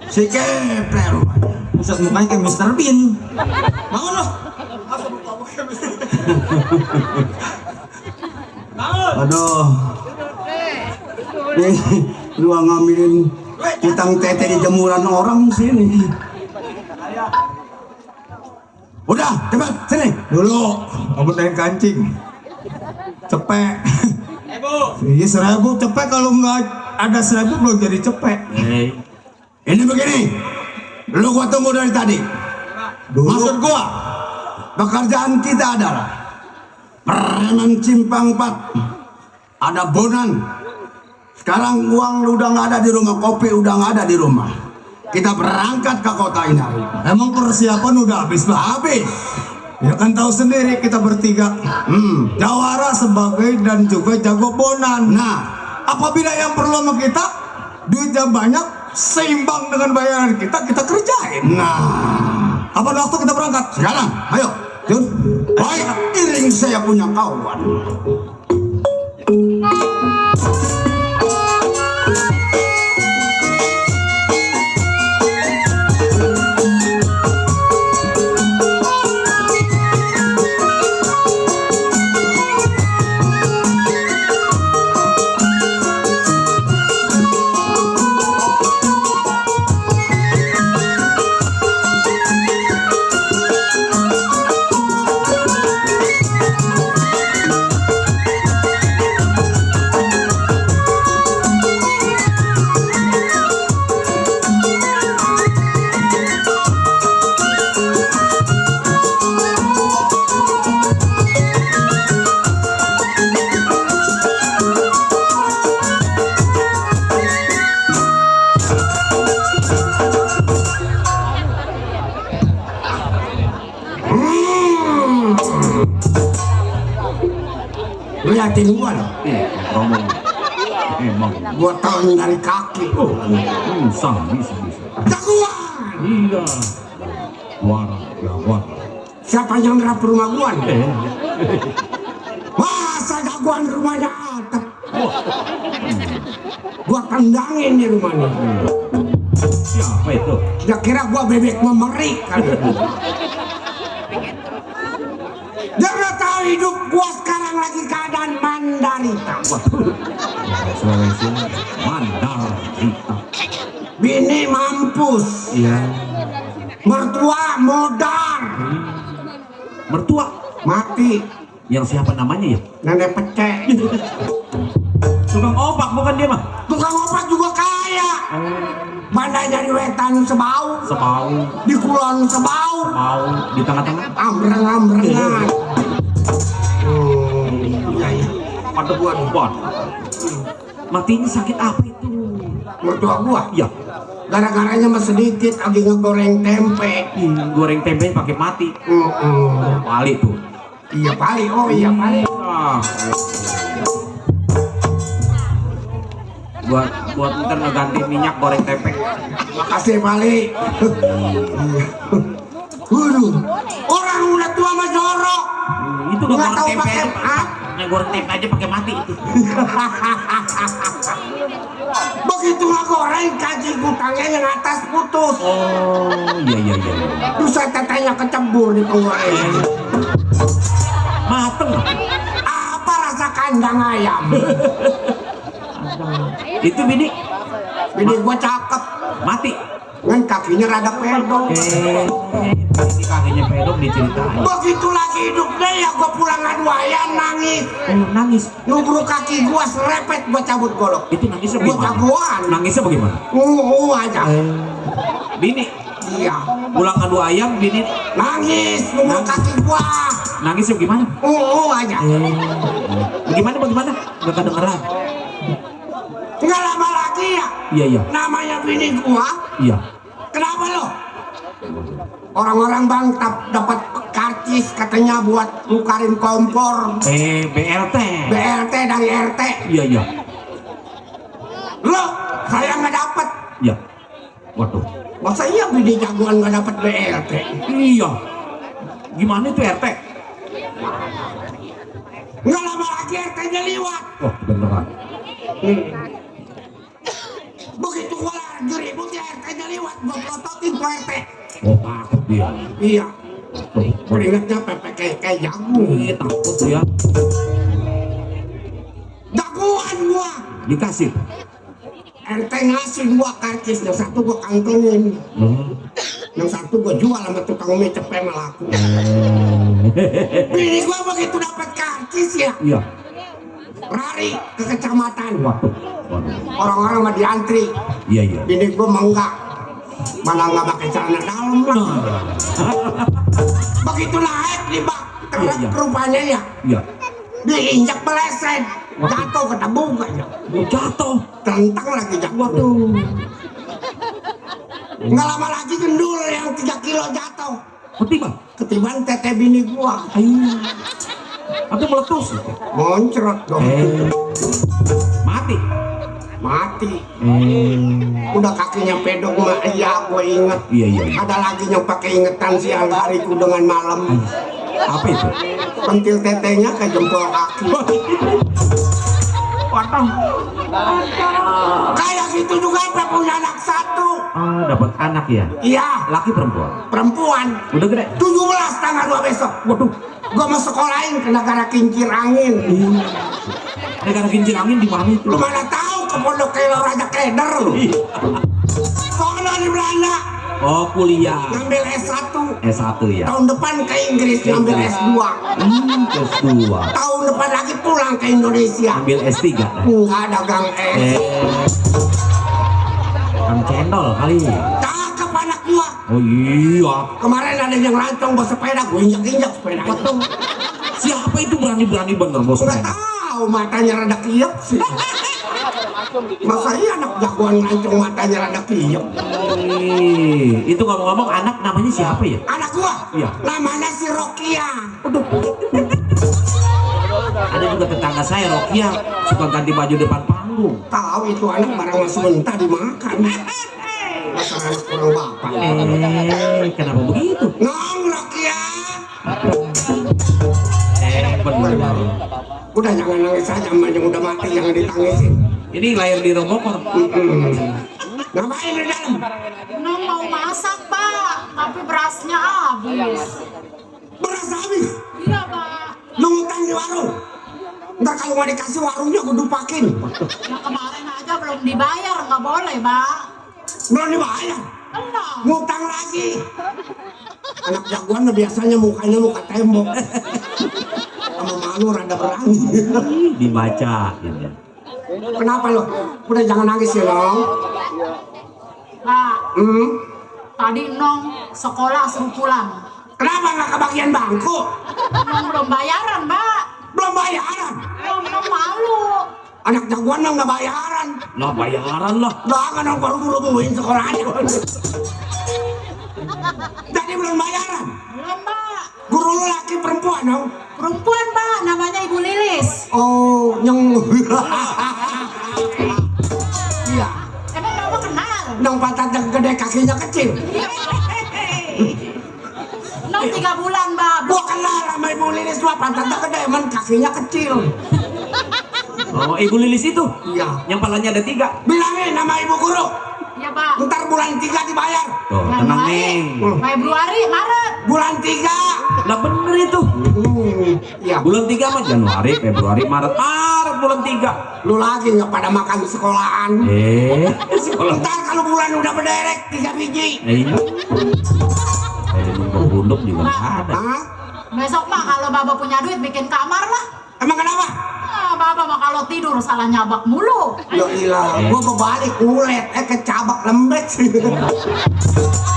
Si keprek rupanya.
Pusat mukanya kayak Mr. Bean.
Bangun loh. Aduh. Nih, lu ngambilin kitang tete di jemuran orang sini. Udah, cepat sini.
Dulu, kamu naik kancing. Cepek. Iya 1000 cepek, kalau nggak ada 1000 belum jadi cepek.
Ini begini. Lu gua tunggu dari tadi. Maksud gua, pekerjaan kita adalah preman Simpang 4. Ada bonan. Sekarang uang udah nggak ada di rumah, kopi udah nggak ada di rumah. Kita berangkat ke kota Inari.
Emang persiapan udah habis, Pak?
Habis.
Ya kan tahu sendiri kita bertiga. Jawara sebagai dan juga jago bonan.
Nah,
Apabila yang perlu sama kita duitnya banyak, seimbang dengan bayaran kita kerjain.
nah,
Apa waktu kita berangkat?
sekarang, ayo, Jun. Baik, iring saya punya kawan.
Liatin gua loh.
Ngomong. Emang.
Gua tahu dari kaki.
Oh, bisa.
Jagoan.
Iya. Wara, ya wara.
Siapa yang ngerap rumah gua nih? Masa jagoan rumahnya atap? Gua tendangin di rumah nih.
Siapa itu?
Dia kira gua bebek memerik kali. Dia nggak tahu hidup gua sekarang lagi keadaan mandarita.
Sulawesi Mandarita.
Bini mampus,
Iya.
mertua modar,
Mertua.
mati,
Yang siapa namanya ya?
nenek pecek.
Tukang opak bukan dia mah?
Tukang obat juga kaya. Bandanya di wetan sebau,
Sebau,
di kulon sebau,
mau di tengah-tengah.
ambreng-ambrengan. Iya.
Pada buat. Matinya sakit apa itu?
Mertua gua,
Ya,
gara-garanya mah sedikit lagi ngegoreng tempe.
goreng tempe pakai mati. Pali tuh.
Iya pali, oh iya pali.
Ah. Buat ntar ngeganti minyak goreng tempe.
Makasih pali. Iya. Waduh, orang udah tua mah jorok.
Itu
Nggak
goreng
tahu
tempe
pakai
aja. Goreng tempe aja pakai mati itu.
Begitu ngegoreng kaki kutangnya yang atas putus.
Oh, iya.
Buset tetenya kecebur di penggorengan.
Mateng.
Apa rasa kandang ayam?
Itu bini
Bini gua cakep,
mati.
kan kakinya rada pedok.
Ini kakinya pedok diceritain.
Begitu lagi hidupnya ya gua pulang adu ayam nangis.
Nangis.
Nubruk kaki gua serepet gua cabut golok.
Itu nangisnya
Gua
bagaimana?
jagoan.
Nangisnya bagaimana?
Aja.
Bini
Iya.
pulang adu ayam, bini
Nangis nubruk kaki gua.
nangisnya bagaimana?
Aja.
Bagaimana? Gak kedengeran.
Nggak lama lagi ya.
Iya.
Namanya bini gua.
Iya.
Kenapa lo? Orang-orang bangtap dapat karcis katanya buat nukarin kompor.
BLT.
BLT dari RT.
Iya.
Lo, saya nggak dapat.
Iya. Waduh.
Masa iya bini jagoan nggak dapat BLT?
Iya. Gimana itu RT?
Nggak lama lagi RT-nya liwat.
Oh, beneran.
Begitu gua lagi ribut ya RT-nya liwat, gua prototin ke RT.
Oh, takut dia.
Iya,
Tuh,
keringetnya kayak jagung.
takut ya.
Jagoan gua.
Dikasih.
RT ngasih gua karcis, yang satu gua kantongin, yang satu gua jual sama tukang mie cepet laku. Bini gua begitu dapat karcis ya,
Iya.
lari ke kecamatan.
Waduh.
Orang-orang mah diantri.
Iya.
Bini gua mah enggak, mana nggak pakai celana dalam lah. Begitu naik di bak truk
Iya.
rupanya ya,
Iya.
diinjak meleset, jatuh ke tabung aja,
Jatuh.
tentang lagi jatuh.
Waduh.
Nggak lama lagi gendul yang 3 kilo jatuh,
Ketiban.
ketiban tete bini gua,
Atau meletus.
moncrot dong,
Mati.
mati. Udah kakinya pedok mah, iya gua inget.
Iya.
Ada lagi yang pakai ingetan siang hariku dengan malam.
Apa itu?
Pentil tetenya ke jempol kaki.
Waduh.
Kayak gitu juga apa punya anak satu.
Ah, dapat anak ya.
Iya,
Laki perempuan.
perempuan.
Udah gede.
17 tanggal 2 besok.
Waduh.
Gua mau sekolahin ke negara kincir angin.
Negara kincir angin di mana itu?
Lu mana tahu ke pondok Kelo Raja Keder lu. Soalnya di Belanda
Oh, kuliah.
ngambil S1.
S1 ya.
Tahun depan ke Inggris ngambil S2.
S2.
Tahun depan lagi pulang ke Indonesia.
Ambil S3 dah.
Enggak dagang es.
Kang cendol kali.
Cakep anak gua.
Oh iya.
Kemarin ada yang lancong bawa sepeda, gue injak-injak sepeda.
Siapa itu berani-berani bener bos?
Nggak tahu, matanya rada kiyep sih. Masa iya anak jagoan lancong matanya rada kiyep?
Itu ngomong-ngomong anak namanya siapa ya?
Anak gua,
Iya.
namanya si Rokia.
Ada juga juga tetangga saya Rokia suka ganti baju depan panggung.
Tahu itu anak barang masih mentah dimakan. Masa anak kurang bapak.
Kenapa begitu?
Ngonglok ya.
Benar.
Udah jangan nangis saja, emak yang udah mati jangan ditangisin.
Ini lahir di Rombokor.
Ngapain di dalam?
Nong mau masak, Pak, tapi berasnya habis.
Beras habis.
Iya, Pak.
Ngutang di warung. Ntar kalau mau dikasih warungnya gue dupakin.
Ya kemarin aja belum dibayar, nggak boleh, Pak.
Belum dibayar.
Enggak.
Ngutang lagi. Anak jagoan mah biasanya mukanya muka tembok. Sama malu rada berani.
Dibaca.
Kenapa lo? Udah jangan nangis ya Nong.
Pak,
Hmm?
tadi Nong sekolah suruh pulang.
Kenapa nggak kebagian bangku?
Nong belum bayaran, Pak.
Belum bayaran.
Nong malu.
Anak jagoan Nong nggak bayaran.
Lah bayaran lah.
Jangan Nong baru buru-buruin sekolahnya. Jadi belum bayaran.
Belum, Pak.
Guru lu laki perempuan Nong.
Perempuan, Pak, namanya Ibu Lilis.
Oh, nyeng. Iya.
Emang Bapak kenal?
Nong pantatnya gede kakinya kecil.
Nong 3 bulan, Pak.
Gua kenal sama Ibu Lilis mah pantatnya gede, emang kakinya kecil.
Oh, Ibu Lilis itu?
Iya.
Yang palanya ada 3.
Bilangin nama ibu guru.
Iya, Pak.
Ntar bulan 3 dibayar.
Oh, tenang Neng.
Februari, Maret.
Bulan 3.
Lah bener itu.
Iya.
Bulan 3 mah Januari, Februari, Maret. Maret bulan 3.
Lu lagi nggak pada makan sekolahan.
Sekolah.
Ntar kalau bulan udah berderek 3 biji.
Iya. Kayak nunggu buluk juga nggak ada.
Hah?
Besok mah kalau Bapak punya duit bikin kamar lah.
Emang kenapa?
Bapak mah kalau tidur salah nyabak mulu.
Ya ilah, gua berbalik ngulet, kecabak lembek sih.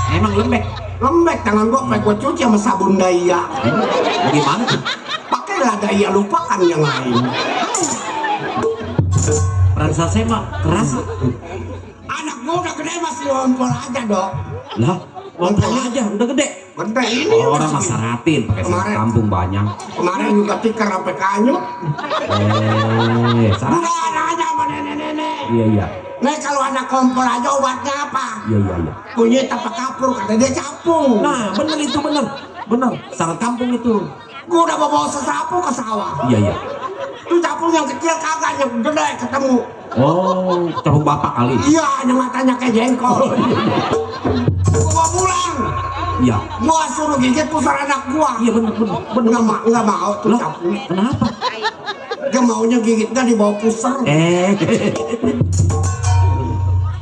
Emang lembek.
Lembek tangan gua pakai gua cuci sama sabun daya.
Gimana tuh?
Pakailah daya, lupakan yang lain.
Perasaan saya mah keras.
Anak gua udah gede masih ngompol aja dok.
Lah, ngompol aja udah gede.
Gede ini
Orang
udah
masa
segini.
ratin pakai sarung
Kemarin.
kampung banyak.
Kemarin juga tikar sampai kanyu.
Sarung.
Udah nanya sama nenek-nenek.
Iya iya.
Nih kalau anak kompol aja obatnya apa?
Iya iya iya.
Punya tapak kapur kata dia capung.
Nah, bener itu bener. Bener, sarung kampung itu.
Gua udah bawa sesapu ke sawah.
Iya iya.
Tuh capung yang kecil kagak, yang gede ketemu.
Oh, capung bapak kali.
Iya, yang matanya kayak jengkol. Gua pulang.
Iya.
Gua suruh gigit pusar anak gua.
Iya bener bener. Bener.
Nggak mau tuh
Loh,
capung.
kenapa?
Dia maunya gigitnya di bawah pusar.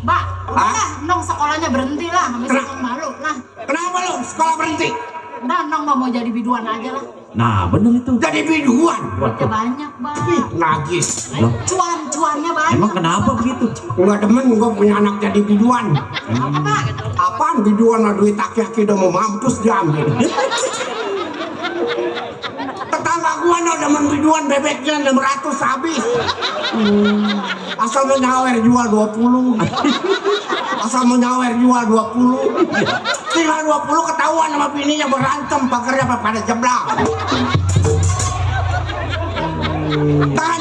Mbak, udah Nong sekolahnya berhenti lah. Habis
Kenapa?
Nong malu lah.
Kenapa lu sekolah berhenti?
Udah Nong mau jadi biduan aja lah.
Nah, bener itu.
Jadi biduan.
Duitnya banyak, Mbak.
Najis.
Loh,
Cuan-cuannya banyak.
emang kenapa begitu?
Nggak demen gua punya anak jadi biduan.
Apa, Pak?
Apaan biduan lah, duit aki-aki udah mau mampus diambil. Tetangga gua udah demen biduan, bebeknya 600 habis. Asal mau nyawer jual 20. Asal mau nyawer jual 20. Tinggal 20 ketahuan sama bininya berantem, pagernya pada jeblak.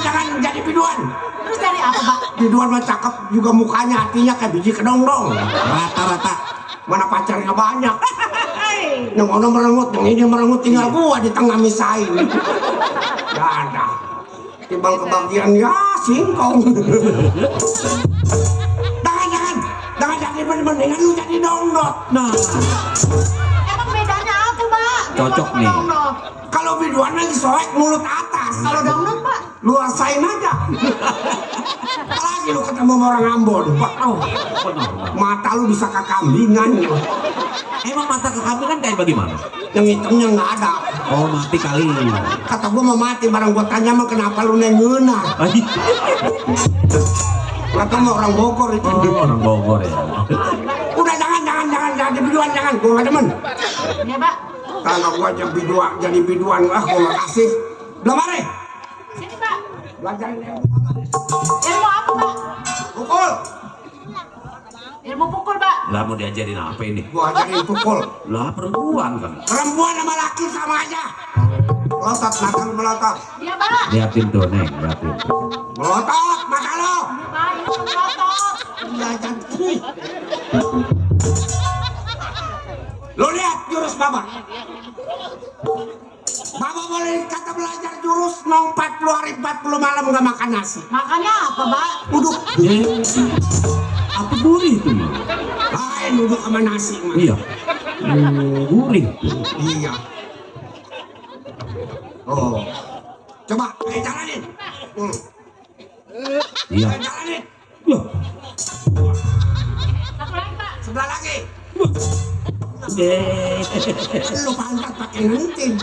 Jangan jadi biduan.
Terus dari apa, Pak?
Biduan mah cakep juga mukanya, hatinya kayak biji kedong-dong.
Rata-rata.
Mana pacarnya banyak. Yang mana merengut, yang ini merengut, tinggal gua di tengah misain. Gak ada. Timbang kebagian ya singkong. Jangan jadi mendingan lu jadi dongdot.
Nah,
Emang bedanya apa, Pak?
Cocok
Dongdot sama
nih.
dongdot.
Kalau biduan lagi soek mulut atas.
Kalau dongdot, Pak?
Lu rasain aja. Apalagi lu ketemu sama orang Ambon.
bener.
Mata lu bisa kekambingan.
Emang mata kekambingan kayak bagaimana?
Yang hitamnya nggak ada.
Oh, mati kali.
Kata gua mau mati, barang gua tanya mah kenapa lu nengeuna. Kata mah orang Bogor itu.
Oh, orang Bogor ya.
Udah jangan jadi biduan, jangan. Gua nggak demen.
Iya, Pak.
Karena gua jadi biduan, gua nggak kasih. Belum mari.
Sini, Pak.
Belajarin ilmu.
Ilmu apa, Pak?
Pukul.
Ilmu pukul, Pak.
Lah mau diajarin apa ini?
Gua ajarin pukul.
Lah perempuan kan.
Perempuan sama laki sama aja. Melotot, mata lu melotot.
Iya, Pak.
Liatin tuh, Neng, liatin.
Melotot, mata lu.
Iya, Pak. Itu melotot.
Belajar. Lu lihat jurus Baba. Baba boleh kata belajar jurus 40 hari 40 malam gak makan nasi.
Makanya apa, Pak?
Duduk.
Apa gurih itu, Mak?
Lain duduk sama nasi mah.
Iya. Gurih.
Iya. Oh. Coba, ayo jalanin.
Iya.
Ayo jalanin.
Wah.
Satu lagi, Pak.
Sebelah lagi.
Eh.
Lu pantat pakai nentin.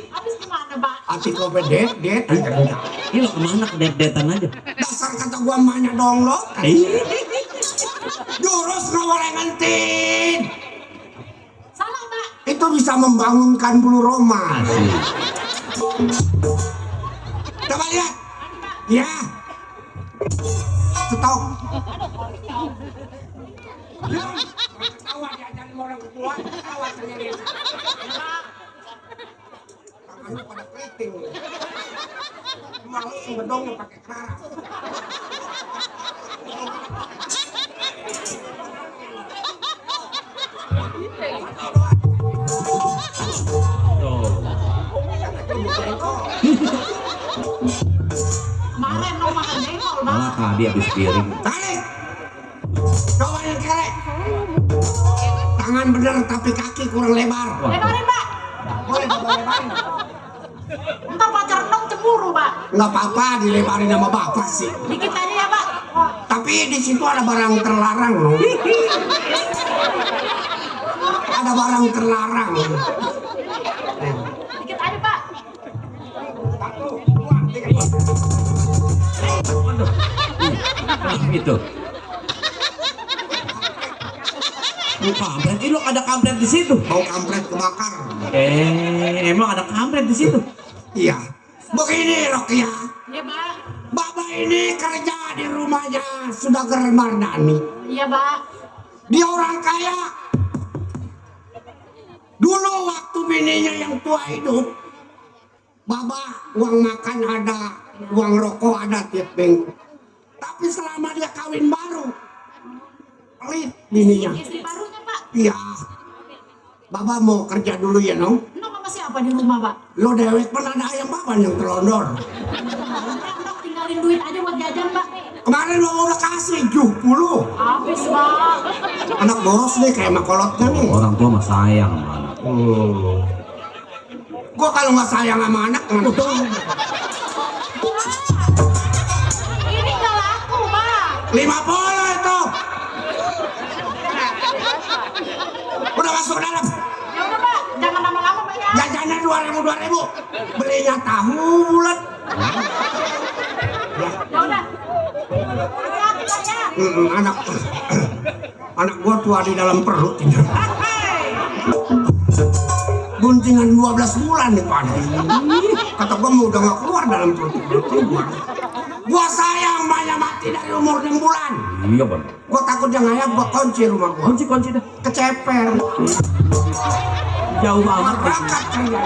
Habis gimana, Pak?
Hati kau bedet, det.
Ini lo kemana kedet-detan aja?
Dasar kata gua emaknya dong lo. Jurus nggak boleh ngentin.
Salah, Pak.
Itu bisa membangunkan bulu roma. Coba lihat. Ya. Stop. Tawa diajarin orang tua, tawa sendiri. Tangan lu pada keriting. Malu sebedong pakai keras.
Kemarin lo makan jengkol, Pak.
Malah tadi habis piring.
Tarik. Coba yang kere. Tangan bener tapi kaki kurang lebar.
Lebarin, Pak.
Boleh coba lebarin.
Ntar pacar dong cemburu, Pak.
Nggak apa-apa dilebarin sama bapak sih.
Dikit aja ya, Pak.
Tapi di situ ada barang terlarang loh. Ada barang terlarang.
Dikit aja, Pak.
Gitu. Lu kampret, lo ada kampret di situ.
Mau kampret kebakar.
Emang ada kampret di situ.
Iya. Begini Rokia.
Iya, Pak.
Bapak ini kerja di rumahnya Sudager Mardani.
Iya, Pak.
Dia orang kaya. Dulu waktu bininya yang tua hidup, Bapak uang makan ada, uang rokok ada tiap minggu. Tapi selama dia kawin baru, pelit bininya.
Istri barunya, Pak.
Iya. Bapak mau kerja dulu ya, Nong?
Lo sama siapa di rumah, Pak?
Lo dewek pun ada ayam Bapak yang terlondor.
Dok, tinggalin duit aja buat jajan, Pak.
Kemarin lo udah kasih 70.
Habis, Pak.
Anak boros nih kayak makolotnya nih.
Orang tua mah sayang sama anak.
Gua kalau nggak sayang sama anak, nggak dong.
Ini nggak laku, Pak.
50 itu. Udah masuk dalam.
Ya udah, Pak. Jangan lama-lama, Pak, ya.
Jajannya 2000. Belinya tahu bulat.
Ya udah. Hati-hati, Pak, ya.
Anak gua tua di dalam perut ini. Guntingan 12 bulan nih Pak. Kata gua mau udah nggak keluar dalam perut. Gua sayang emaknya mati dari umur 6 bulan.
Iya, Bang.
Gua takut dia ngayap, gua kunci rumah gua.
Kunci dah.
Keceper.
Jauh amat.
Berangkat kerja.